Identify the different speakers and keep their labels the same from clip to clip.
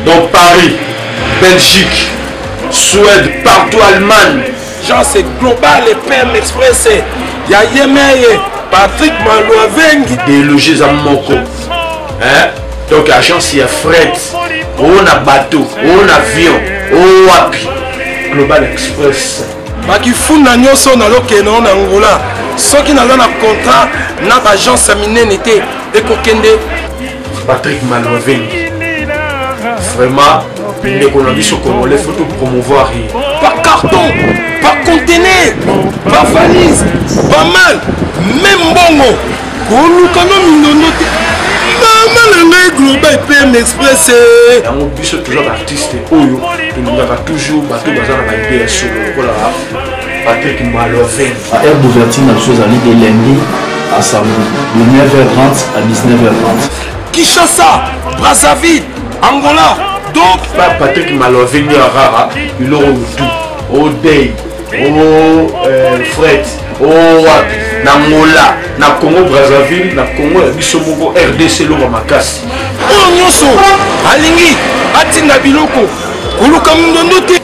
Speaker 1: Donc Paris, Belgique, Suède, partout Allemagne.
Speaker 2: Genre c'est global et PM Express. Ya Yemeye, Patrick Malouavengi.
Speaker 1: Déloger eza moko. Hein? Donc agence ya fret, o na bateau, o na avion, o wapi. Global Express.
Speaker 2: Bakifunda nyonso nazokende na Angola. Soki naza na contrat na ba agence ya minene te ekokende.
Speaker 1: Patrick Malouavengi. Vraiment ndeko na biso congolais faut to promouvoir ye.
Speaker 2: Par carton, par conteneur, par valise, par mal, même mbongo. Koluka no mindondo te. Mama na ngai Global PM Express.
Speaker 1: Yango biso toujours ba artiste oyo tolingaka toujours bato baza na ba idée ya solo lokola Patrick Malouavengi.
Speaker 3: Heure d'ouverture na biso ezali de lundi à samedi de 9h30 à 19h30.
Speaker 2: Kinshasa, Brazzaville, Angola. Donc
Speaker 1: ba Patrick Malouavengi rara biloko tout au day au fret au wapi na Angola na Congo Brazzaville na Congo ya biso moko RDC loba makasi.
Speaker 2: Oyo nyonso alingi atinda biloko koluka mindondo te.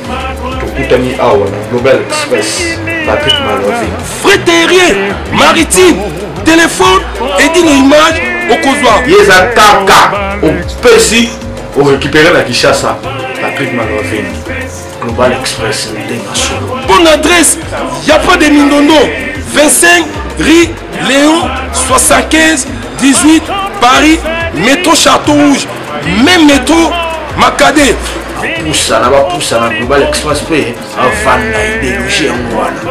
Speaker 1: Tokutani awa na Global Express Patrick Malouavengi.
Speaker 2: Fret aérien, maritime, téléphone et d'une image okozwa.
Speaker 1: Ye eza kaka opesi orécupérer na Kinshasa. Patrick Malouavengi, Global Express ndenge solo.
Speaker 2: Bonne adresse, y a pas de mindondo. 25 rue Léon 75 18 Paris, métro Château Rouge, même métro Makadé.
Speaker 1: Bapusana, bapusana Global Express pe avanda idéologie yango wana.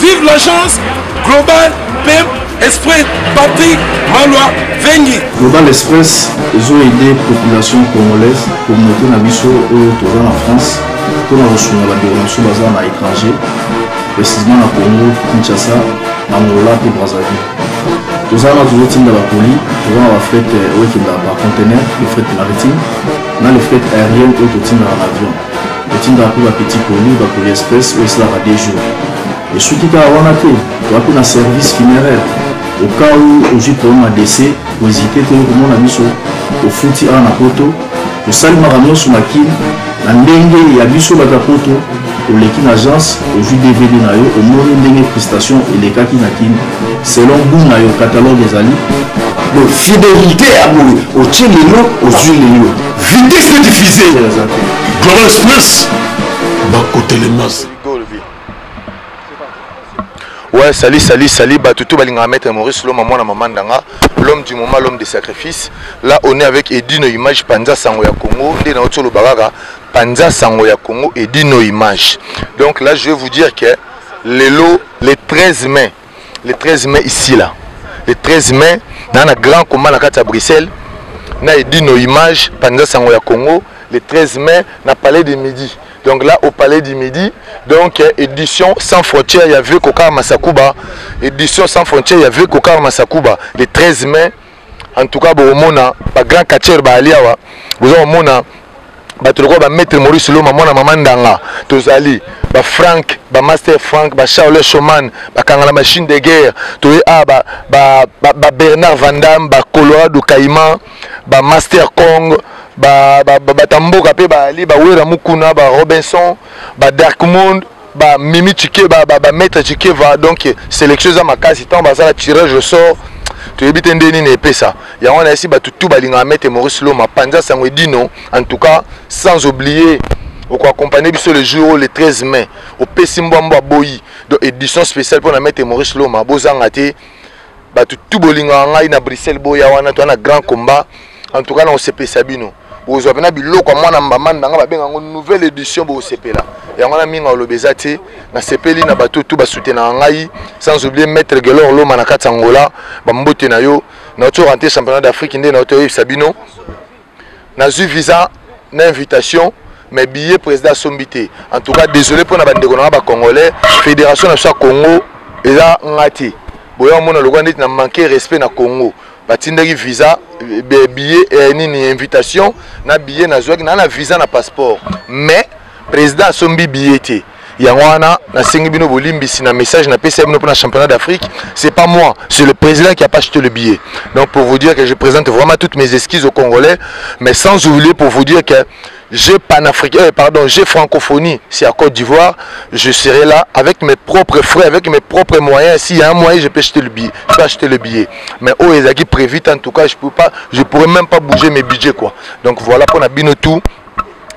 Speaker 2: Vive l'agence Global PM Express Patrick Malouavengi.
Speaker 3: Global Express ezo aider population congolaise, communauté na biso oyo toza na France mpona kosunga bandeko na biso baza na étranger, précisément na Congo, Kinshasa, na Angola mpe Brazzaville. Toza wana tozotinda bacolis, toza na bafret oyo ekendaka par conteneur, le fret maritime na le fret aérien oyo totindaka na avion. Totindaka mpe bapetit colis, bacolis express oyo esalaka 2 jours. Esuki kaka wana te, toza mpe na service funéraire. Au cas où ozwi problème ya décès, kohésite te komona biso, ofuti awa na poto, tosali makambo nyonso na Kin na ndenge ya biso bato ya poto. Oleki na agence, ozwi DVD na yo, omoni ndenge prestation elekaki na Kin selon goût na yo, catalogue ezali.
Speaker 4: Donc fidélité ya boye, otie lelo, ozwi lelo. Vitesse de diffuser.
Speaker 3: Eza te.
Speaker 4: Global Express, bakotelema.
Speaker 5: Ouais, salut, salut, salut. Bah, tout balinga maître Maurice Loma, mwana maman ndanga, l'homme du moment, l'homme des sacrifices. Là, on est avec Edino Image Panza Sango ya Congo, nde na otolo baraka Panza Sango ya Congo Edino Image. Donc là, je vais vous dire que lelo le 13 mai, le 13 mai ici là, le 13 mai, dans un grand combat na kati ya Bruxelles, na Edino Image Panza Sango ya Congo, le 13 mai na Palais de Midi. Donc là, au Palais du Midi, donc édition sans frontières, il y avait Kokar Masakuba. Édition sans frontières, il y avait Kokar Masakuba. Le 13 mai, en tout cas, bon, mona, ba grand catcheur, ba aliawa. Vous avez mona, ba tout le ba maître Maurice Loma, mona maman Ndanga, tozali, ba Franck, ba Master Franck, ba Charles Schumann, ba Kangala machine de guerre, toye, ah, ba, ba, ba, ba Bernard Van Damme, ba Colorado Caïman, ba Master Kong, ba, ba, ba, batamboka pe ba ali, ba Wera Mukuna, ba Robinson, ba Dark Moon, ba Mimi Chike, ba, ba, ba Maître Chikeva. Donc sélection za makasi tant ba sala tirage au sort. Toyebi te ndeni ne epesa. Yango na esi ba tutu balinga Maître Maurice Loma, Panza Sango Edino, en tout cas sans oublier oko accompagner biso le jour le 13 mai au pesi mbwambwa boyi. Donc édition spéciale pour na Maître Maurice Loma, bozanga te ba tutu bolinga ngai na Bruxelles boya wana to na grand combat. En tout cas na osepesa bino. Bozwa pena biloko ya mwana mbama ndanga babenga yango nouvelle édition bosepela. Yango na minga olobeza te na sepeli na bato tout ba soutenir ngai sans oublier maître Gelor Loma na kati Angola ba mbote na yo na to rentrer championnat d'Afrique nde na to yebisa bino. Nazwi visa na invitation mais billet président asombi te. En tout cas désolé pour na bandeko na ba congolais, fédération na biso ya Congo eza ngati. Boya mona lokwa ndeti na manquer respect na Congo. Batindaki visa billet nini invitation na billet nazwaki na na visa na passeport mais président asombi billet te. Yango wana nasengi bino bolimbisi na message napesi bino mpona championnat d'Afrique. C'est pas moi, c'est le président qui a pas acheté le billet. Donc pour vous dire que je présente vraiment toutes mes excuses aux Congolais, mais sans oublier pour vous dire que j'ai panafricain, pardon, j'ai francophonie, c'est à Côte d'Ivoire, je serai là avec mes propres frais, avec mes propres moyens. S'il y a un moyen, je peux acheter le billet, je peux acheter le billet. Mais oh, ezaki prévu, en tout cas, je peux pas, je pourrais même pas bouger mes budgets, quoi. Donc voilà pour bino tout.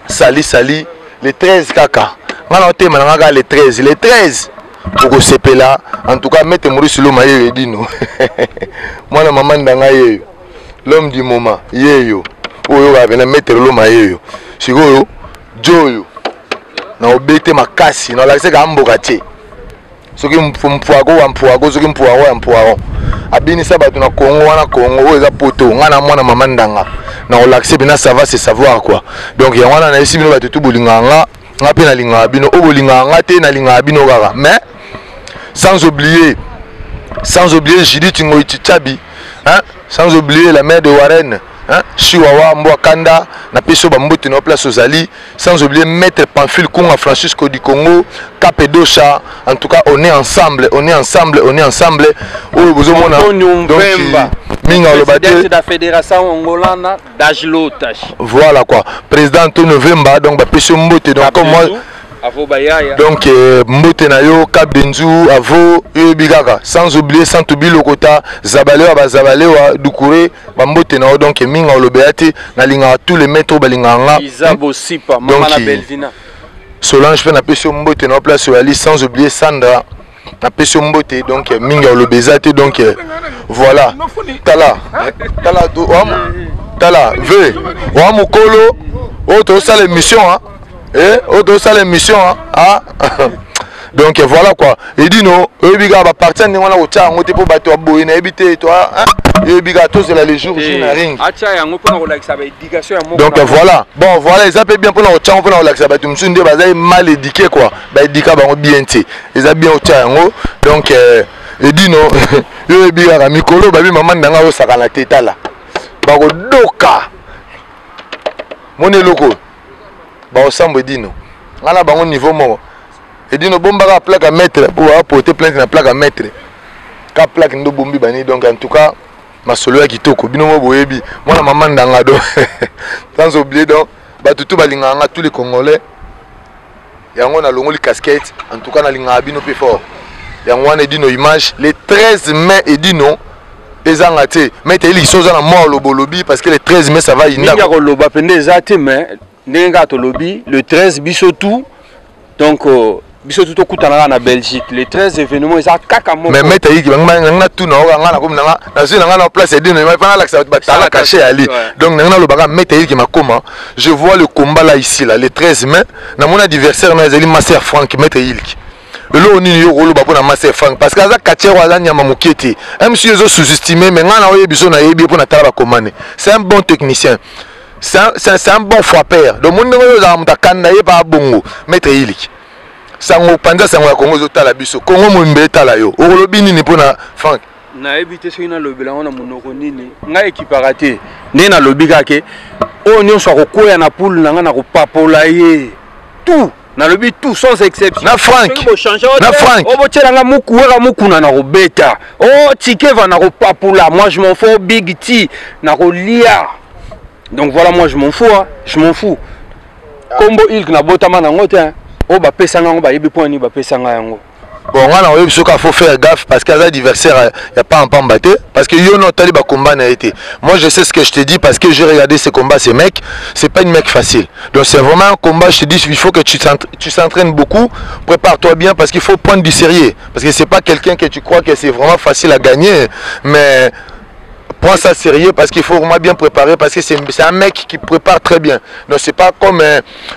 Speaker 5: Sali, sali, les 13 kaka. Nga na tema na nga les 13, les 13. Bokosepela, en tout cas, maître Maurice Loma yeyo edino. Mwana mama ndanga yeyo. L'homme du moment, yeyo. Oyo ba bena maître Loma yeyo. Sikoyo joyo. Na obete makasi, na lakisaka mboka te. Soki mpuago wa mpuago, soki mpuago ya mpuago. Abinisa bato na Congo wana Congo oyo eza poto, nga na mwana mama ndanga. Na kolakisa bina ça va c'est savoir quoi. Donc yango wana nayebisi bino bato tu bolingaka nga, nga mpe nalingaka bino. Oyo bolingaka nga te, nalingaka bino kaka. Mais sans oublier Judith Ngoyi Tchabi, hein, sans oublier la mère de Warren, hein, Chihuahua Mbwa Kanda, na peso ba mbote na place ozali, sans oublier maître Pamphile Kunga Francisco du Congo, Capedosha. En tout cas, on est ensemble, on est ensemble, on est ensemble. Oyo bozomona.
Speaker 1: Antonio
Speaker 5: Donc,
Speaker 1: Mbemba,
Speaker 5: Minga Olobate.
Speaker 1: président de la Fédération Angolana d'Ajlotas.
Speaker 5: Voilà quoi. Président Antonio Vemba, donc ba peso mbote, donc comme moi,
Speaker 1: Avo Bayaya.
Speaker 5: Donc mbote na yo Cap Benzu, avo yobi kaka, sans oublier Santubi Lokota, Zabalewa ba Zabalewa Doucouré, ba mbote na yo, donc Minga Olobeyate, na linga tous les maîtres ba linga nga.
Speaker 1: Isa Bosipa, mama
Speaker 5: Donc,
Speaker 1: na Belvina.
Speaker 5: Solange pe na pesi mbote na place ali, sans oublier Sandra na pesi mbote, donc Minga Olobezate, donc voilà. Tala, tala do, tala ve, wa mukolo, oto sala émission hein. Eh, oto sala émission hein. Ah. Donc voilà quoi. Et dit non, oyebi kaka ba partir ndenge wana kotia yango te po bato ya boye nayebi te, toi, hein? Oyebi kaka tozela le jour J na ring.
Speaker 1: Atia yango mpona kolakisa ba éducation ya moko
Speaker 5: Donc,
Speaker 1: na moko.
Speaker 5: voilà. Bon, voilà, eza pe bien mpona kotia yango mpona kolakisa bato mosusu nde bazali mal éduqué quoi. Ba éduquer bango bien te. Eza bien otia yango. Donc edino, oyebi kaka mikolo babi mama ndanga osakana te tala. Bakodoka. Moni eloko. Ba osambo edino. Nga na bango niveau moko. Edino bombaka plaque à maître pour avoir porter plainte na plaque à maître. Ka plaque ndo bombi bani, donc en tout cas masolo ya kitoko bino mo boyebi mwana mama ndanga do. Sans oublier donc bato tout balingaka nga tous les Congolais. Yango na longoli casquette, en tout cas na lingaka bino pe fort. Yango wana edino image le 13 mai edino ezanga te. Mais te eliki soza na mwa lobolobi parce que le 13 mai ça va inda.
Speaker 1: Mingi ya koloba pende eza te, mais ndenge kaka tolobi le 13 biso tout, donc biso tout tokutanaka na Belgique le 13 événement eza kaka moko.
Speaker 5: Mais maître Yiki, bang, bang, nga tout na oka, nga na komi na nga, na zwi na nga na place edino, mais pas na lakisa bato batala
Speaker 1: Sala
Speaker 5: caché ali.
Speaker 1: Ouais.
Speaker 5: Donc, nga na lobaka maître Yiki makoma, je vois le combat là ici là le 13 mai, na mon adversaire na ezali Master Frank maître Yiki. Lelo nini yo koloba pona Master Frank parce que aza quartier wa aza nyama mokie te. Même si ezo sous-estimer, mais nga na oyebi so na yebi pona tala ba komane. C'est un bon technicien. C'est un bon frappeur. Donc mon ndenge oyo ozalaka moto akanda ye pa bongo maître Yiki. Sango panza sango ya Congo ezotala biso. Congo mombe etala yo. Okolobi nini pona Frank?
Speaker 1: Nayebi te soki nalobela yango na monoko nini. Ngai ekipaka te. Nde nalobi kaka ke oyo nyonso akokwea na poule na ngai nakopapola ye. Tout. Nalobi tout sans exception.
Speaker 5: Na Frank.
Speaker 1: Soki bo changer
Speaker 5: Na
Speaker 1: te,
Speaker 5: Frank.
Speaker 1: oyo botiela nga muku, wera muku na nakobeta. Oh, Tikeva nakopapula. Moi je m'en fous, Big T nakolia. Donc voilà, moi je m'en fous, hein. Je m'en fous. Kombo ilk na botama nango te, hein. Oyo bapesa nga yango, bayebi point nini bapesa nga yango.
Speaker 5: Bon, nga na oyebi soki faut faire gaffe parce que aza adversaire ya pas en pamba te, parce que yo no tali ba combat na été. Moi je sais ce que je te dis parce que j'ai regardé ces combats, ces mecs, c'est pas une mec facile. Donc c'est vraiment un combat, je te dis, il faut que tu s'entraînes beaucoup, prépare-toi bien parce qu'il faut prendre du sérieux, parce que c'est pas quelqu'un que tu crois que c'est vraiment facile à gagner, mais prends ça sérieux parce qu'il faut vraiment bien préparer, parce que c'est un mec qui prépare très bien. Donc c'est pas comme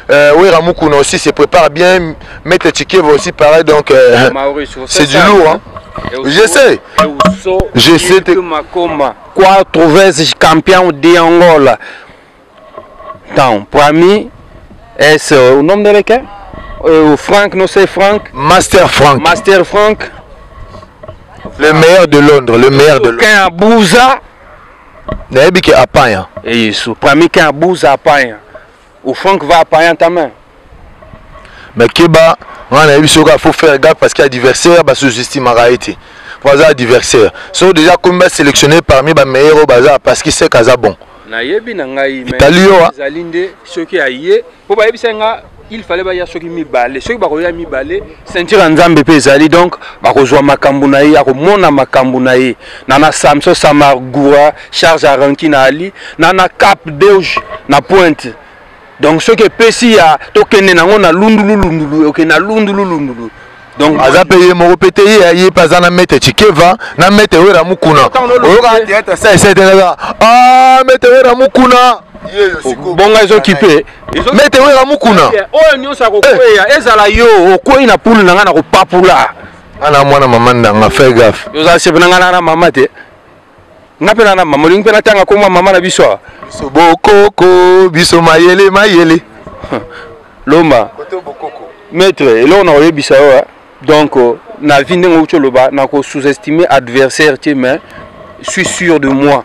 Speaker 5: Wera Mukuna aussi se prépare bien, Maître Tchikeva aussi pareil, donc
Speaker 1: Maurice,
Speaker 5: c'est
Speaker 1: c'est
Speaker 5: du
Speaker 1: ça.
Speaker 5: lourd, hein.
Speaker 1: Et au
Speaker 5: Je
Speaker 1: saut,
Speaker 5: sais.
Speaker 1: et au saut,
Speaker 5: Je sais te-
Speaker 1: Ilke Makoma, 4 vezes campeão de Angola. Então, para mim, esse, o nome dele é quem? O Frank, não sei, Frank.
Speaker 5: Master Frank.
Speaker 1: Master Frank.
Speaker 5: Le meilleur de Londres, le meilleur de Londres.
Speaker 1: Quem abusa.
Speaker 5: Nayebi ke apanha.
Speaker 1: É isso. Para mim, quem abusa, apanha. O Frank vai apanhar também.
Speaker 5: Mais keba, nga nayebi soki faut faire gaffe parce que adversaire basous-estimaka ye te, po aza adversaire. So déjà komi basélectionné parmi bameilleur oyo baza, parce que sek aza bon.
Speaker 1: Nayebi na ngai.
Speaker 5: Etali yo.
Speaker 1: Ezali nde soki aye, mpo bayebisa nga il fallait baya soki mibale, soki bakoya mibale, ceinture ya Nzambe mpe ezali. Donc bakozwa makambo na ye, akomona makambo na ye na na Samson Samargoura, charge ya ranki na ali na na Cap Deuge na Pointe. Donc soki epesi ya tokende nango na lundulu lundulu, okende na lundulu lundulu.
Speaker 5: Donc aza mpe ye moko mpe te, ye ye mpe aza na maître Chikeva, na maître Wera Mukuna. Oyoka théâtre sa esa te kaka, ah, maître Wera Mukuna.
Speaker 1: Bonga ezokipe.
Speaker 5: Maître Wera Mukuna.
Speaker 1: Oyo nyonso akokweya, ezala yo okwei na pulu na ngai na kopapula.
Speaker 5: Ana mwana mama ndanga, fais gaffe.
Speaker 1: Ozala sepe na ngai na mama te, nga mpe na mama olingi mpe natanga komwa mama na biso awa.
Speaker 5: Biso bokoko, biso mayele mayele.
Speaker 1: Lomba maître, eloko na koyebisa yo, donc na vie, ndenge outi oloba, na kosous-estimer adversaire te, mais suis sûr de moi.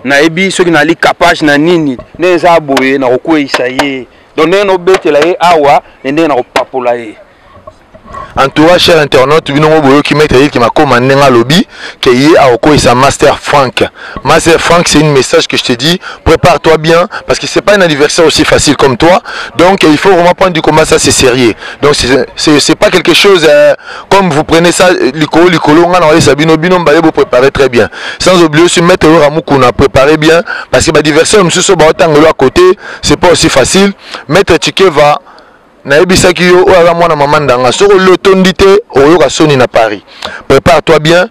Speaker 1: Nayebi soki nali capage na nini, ndenge eza boye na kokweyisa ye. Donc ndenge nobetela ye awa, ne ndenge na kopapola ye.
Speaker 5: En tout cas, cher internaute, bino ngo boyoki maître Yilki Makoma ndenge alobi ke ye akokweyisa Master Frank. Master Frank, c'est une message que je te dis, prépare-toi bien parce que c'est pas un anniversaire aussi facile comme toi. Donc il faut vraiment prendre du combat, ça c'est sérieux. Donc c'est pas quelque chose comme vous prenez ça likolo likolo. Nga na bino bino mbaye, vous préparez très bien. Sans oublier aussi maître Ramukuna, préparez bien parce que ba adversaire mosusu baotangelo à côté, c'est pas aussi facile. Maître Chikeva, nayebisaki yo, oyo aza mwana mama ndanga, soki oli otondi te, okoyoka soni na Paris. Prépare toi bien.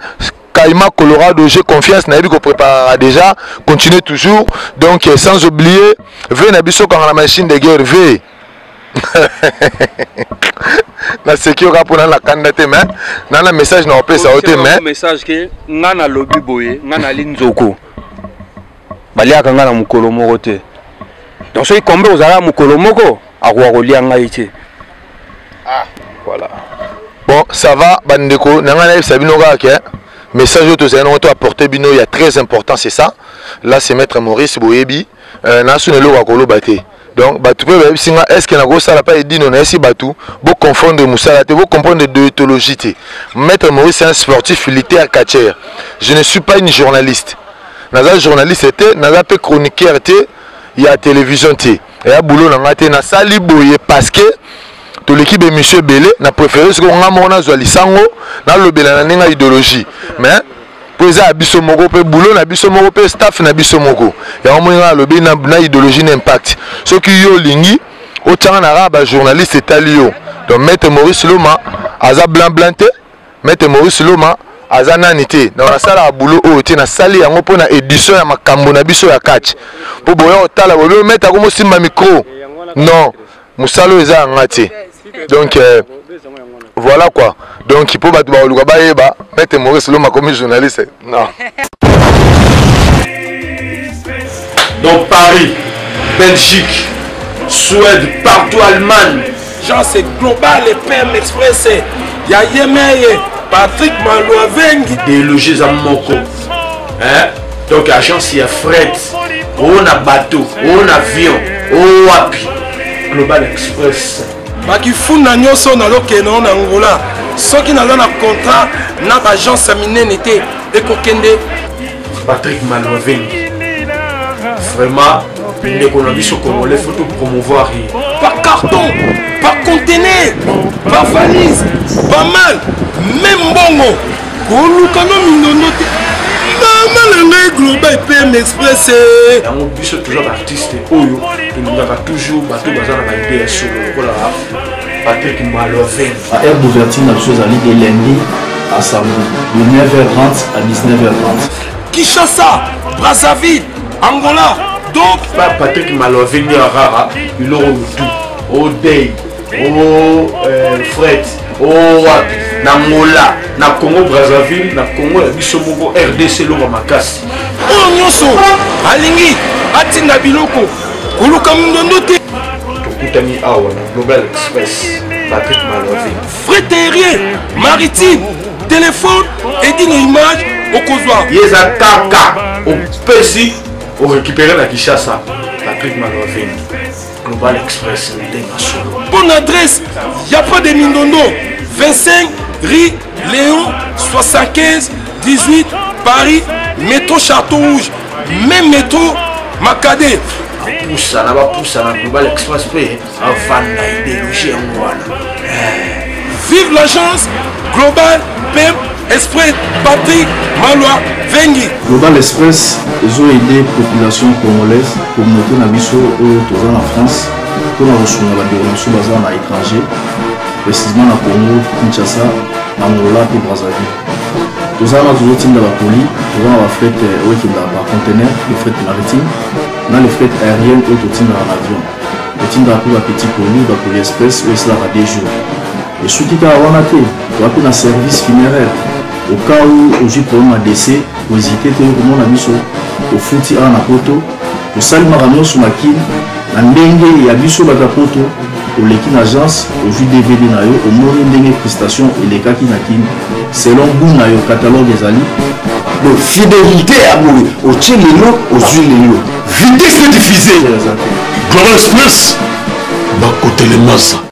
Speaker 5: Kaima Colorado, j'ai confiance, nayebi ko préparera déjà, continue toujours. Donc sans oublier v na biso kanga na machine de guerre v naseki yoka mpona nakanda te, mais na na message na opesa yo te, mais
Speaker 1: message ke nga nalobi boye, nga nali nzoko, baliaka nga na mokolo moko te. Donc soki kombe ozalaka mokolo moko, akoka kolia ngai te.
Speaker 5: Ah. Voilà, bon, ça va. Bandeko na ngai, nayebisa bino kaka ke message oyo tozali nango to apporter bino ya très important, c'est ça là, c'est maître Maurice. Boyebi, nasuna eloko ya koloba te. Donc bato mpe bayebisi nga, est ce que nakosala pa edino? Nayesi bato boconfondre mosala te, bocomprendre déontologie te. Maître Maurice, c'est un sportif militaire catcheur. Je ne suis pas une journaliste, naza journaliste te, naza mpe chroniqueur te ya télévision te, eya boulot na ngai te. Nasali boye parce que toleki bémission ebele. Na préféré soki nga moko nazwa lisango, nalobela na ndenge ya idéologie, mais mpo eza ya biso moko mpe boulot na biso moko mpe staff na biso moko. Yango moni nga alobi na idéologie na impact. Soki yo olingi otianga na kaka bajournaliste, etali yo. Donc maître Maurice Loma aza blanc blanc te, maître Maurice Loma aza nani te. Donc nasalaka boulot oyo te, nasali yango mpo na édition ya makambo na biso ya kati, mpo boya kotala bobi maître akomosimba micro. Non, mosala oyo eza yanga te. Donc voilà quoi. Donc mpo bato bakoluka bayeba maître Maurice Loma komi journaliste, non.
Speaker 1: Donc Paris, Belgique, Suède, partout, Allemagne.
Speaker 2: Genre c'est global et PM Express ya yemeye Patrick Malwavengi.
Speaker 1: Idéologie eza moko, hein? Donc agence ya fret, oyo na bateau, oyo na avion, oyo wapi, Global Express.
Speaker 2: Bakifunda nyonso nazokende na Angola, soki naza na contrat na baagence ya minene te, ekokende.
Speaker 1: Patrick Malwavengi, vraiment ndeko na biso congolais, faut to promouvoir ye.
Speaker 2: Par carton, par conteneur, par valise, pas mal même. Mbongo koluka no mindondo te, mama na ngai, Global PM Express.
Speaker 1: Yango biso toza baartiste oyo tolingaka toujours bato baza na baide ya solo lokola Patrick Maloven.
Speaker 3: Heure d'ouverture na biso ezali de lundi à samedi de 9h30 à 19h30.
Speaker 2: Kinshasa, Brazzaville, Angola, donc
Speaker 1: Patrick Maloven ya rara biloko motu odei o fret, o wapi, na Angola, na Congo Brazzaville, na Congo ya biso moko RDC, eloko makasi.
Speaker 2: Oyo nyonso alingi atinda biloko, koluka mindondo te.
Speaker 1: Tokutani awa na Global Express, Patrick Malovi.
Speaker 2: Fret aérien, maritime, téléphone, edino image okozwa.
Speaker 1: Ye eza kaka opesi, orécupéré na Kinshasa. Patrick Maloveni Global Express Ndenga Solo.
Speaker 2: Bonne adresse, y a pas de Mindondo. 25 rue Léon 75 18 Paris, métro Château Rouge, même métro Makade.
Speaker 1: Bapusana bapusana Global Express mpe avanda ideologie yango wana. Eh.
Speaker 2: Vive l'agence Global PM Express Patrick Malwa Vengi.
Speaker 3: Global Express ezo aider population congolaise, communauté na biso oyo toza na France mpona kosunga bandeko na biso baza na étranger, précisément na Congo, Kinshasa, Angola mpe Brazzaville. Toza wana tozotinda bakoli, toza na bafret oyo ekendaka par conteneur, le fret maritime na le fret aérienne oyo totindaka na avion. Totindaka mpe bapetit colis, bacolis express oyo esalaka 2 jours. Esuki kaka wana te, toza mpe na service funéraire. Au cas où ozwi problème ya décès, kohésite te okomona biso, ofuti awa na poto, tosali makambo nyonso na Kin na ndenge ya biso bato ya poto. Oleki na agence, ozwi DVD na yo, omoni ndenge prestation elekaki na Kin selon goût na yo, catalogue ezali.
Speaker 4: Donc fidélité ya boye, otie lelo ozwi lelo, vitesse diffusée.
Speaker 6: Global Express bakotelemasa.